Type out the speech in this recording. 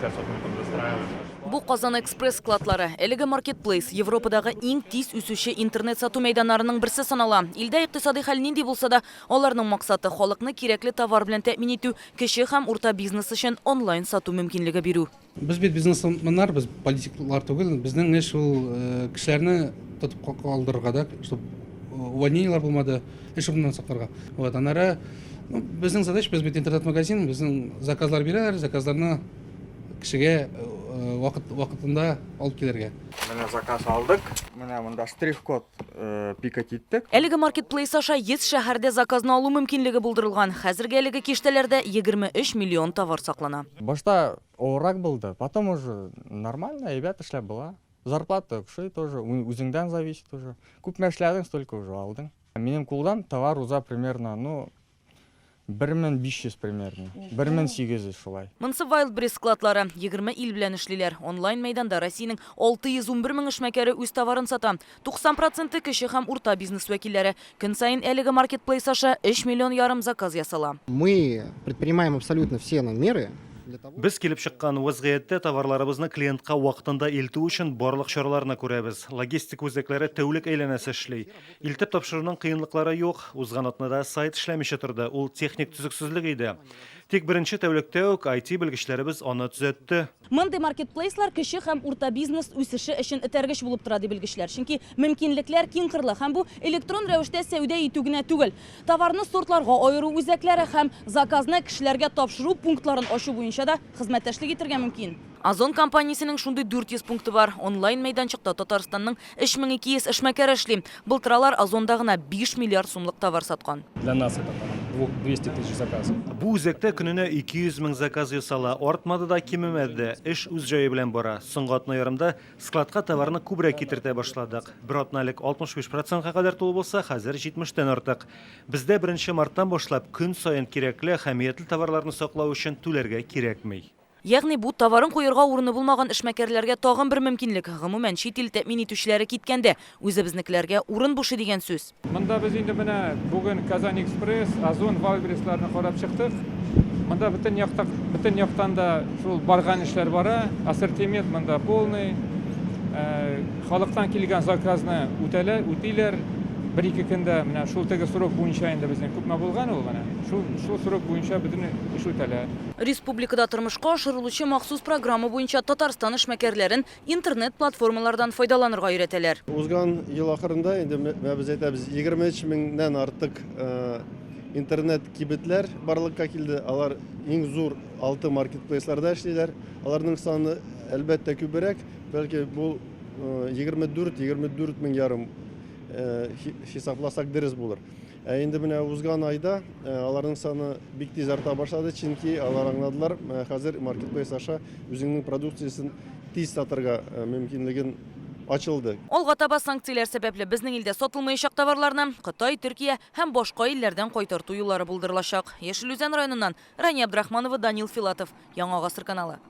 Сейчас вот мы там достраиваем наш склад. Бу Казан Экспресс складлары. Әлеге маркетплейс Европадагы иң тиз үсүче интернет-сату мәйданнарының берсе санала. Илдә икътисадый хәл нинди булса да, аларның максаты, халыкны кирәкле товар белән тәэмин итү, кече һәм урта бизнес өчен онлайн сату мөмкинлеге бирү. Без бит бизнесменнар, без политиклар түгел. Безнең эш ул кешеләрне тотып калдырырга да, чтоб увольнениелар булмады, эш урыннан сакларга. Вот, аннары, ну, безнең задача, без бит интернет-магазин, безнең заказлар бирәләр, заказларны кешегә вакыт вакытында алып килергә. Менә заказ алдык. Менә монда штрих-код пикать иттек. Әлеге маркетплейс аша 100 шәһәрдә заказны алу мөмкинлеге булдырылган. Хәзергә әлеге киштәләрдә 23 миллион товар саклана. Башта авыррак булды, потом уже нормально, әйбәт эшләп була. Зарплата охшый тоже, үзеңдән зависит уже. Күпме эшләдең, столько уже алдың. Минем кулдан товар уза примерно, ну, 1500 примерно, 1800 шулай. Монсы Wildberries складлары. 20 ил белән эшлиләр. Онлайн мәйданда Россиянең 611 мең эшмәкәре үз товарын сата. 90 проценты кече һәм урта бизнес вәкилләре. Көн саен әлеге маркетплейс аша өч миллион ярым заказ ясала. Мы предпринимаем абсолютно все меры для того. Без килеп чыккан вәзгыятьтә товарларыбызны клиентка вакытында илтү өчен барлык чараларны күрәбез. Логистика үзәкләре тәүлек әйләнәсе эшли. Илтеп тапшыруның кыенлыклары юк. Узган атнада сайт эшләмичә торды, ул техник төзексезлек иде. Тик беренче тәүлектә үк IT белгечләребез аны төзәтте. Мондый маркетплейслар кече һәм урта бизнес үсеше өчен этәргеч булып тора, ди белгечләр. Чөнки мөмкинлекләр киңкырлы һәм бу электрон рәвештә сәүдә итү генә түгел. Товарны сортларга аеру үзәкләре һәм заказны кешеләргә тапшыру пунктларын ачу буенча да хезмәттәшлек итәргә мөмкин. Озон компаниясенең шундый 400 пункты бар. Онлайн мәйданчыкта Татарстанның 3200 эшмәкәре эшли. Былтыр алар Озонда гына 5 миллиард сумлык товар саткан. Для нас это там 200 тысяч заказов. Бу үзәктә көненә 200 мең заказ ясала. Артмады да, кимемәде дә. Эш үз җае белән бара. Соңгы атна ярымда складка товарны күбрәк китертә башладык. Бер атна элек 65 процентка кадәр тулы булса, хәзер 70 тән артык. Бездә беренче марттан башлап көн саен кирәкле, әһәмиятле товарларны саклау өчен түләргә кирәкми. Ягъни бу, товарын куерга урыны булмаган эшмәкәрләргә тагын бер мөмкинлек. Гомумән, чит ил тәэмин итүчеләре киткәндә, үзебезнекеләргә урын бушый дигән сүз. Монда без инде менә бүген Казань Экспресс, Озон, Вайлдберрисларны карап чыктык. Монда бөтен якта, бөтен яктан да шул барган эшләр бара. Ассортимент монда полный. Халыктан килгән заказны үтәләр, үтиләр. Бер-ике көндә менә шул теге срок буенча инде безнең күпме булган ул менә, шул, шул срок буенча бөтен эш үтәлә. Республикада тормышка ашырылучы махсус программа буенча Татарстан эшмәкәрләрен интернет-платформалардан файдаланырга өйрәтәләр. Узган ел ахырында инде менә без әйтәбез, 23 меңнән артык интернет-кибетләр барлыкка килде. Алар иң зур алты маркетплейсларда эшлиләр. Аларның саны, әлбәттә, күбрәк. Бәлки бу 24, 24 мең ярым хисапласак дөрес булыр. Ә инде менә узган айда аларның саны бик тиз арта башлады, чөнки алар аңладылар, хәзер маркетплейс аша үзеңнең продукциясен тиз сатырга мөмкинлеген ачылды. Алга таба санкцияләр сәбәпле безнең илдә сатылмаячак товарларны Кытай, Төркия һәм башка илләрдән кайтарту юллары булдырылачак. Яшел Үзән районыннан Рания Абдрахманова, Данил Филатов, Яңа Гасыр каналы.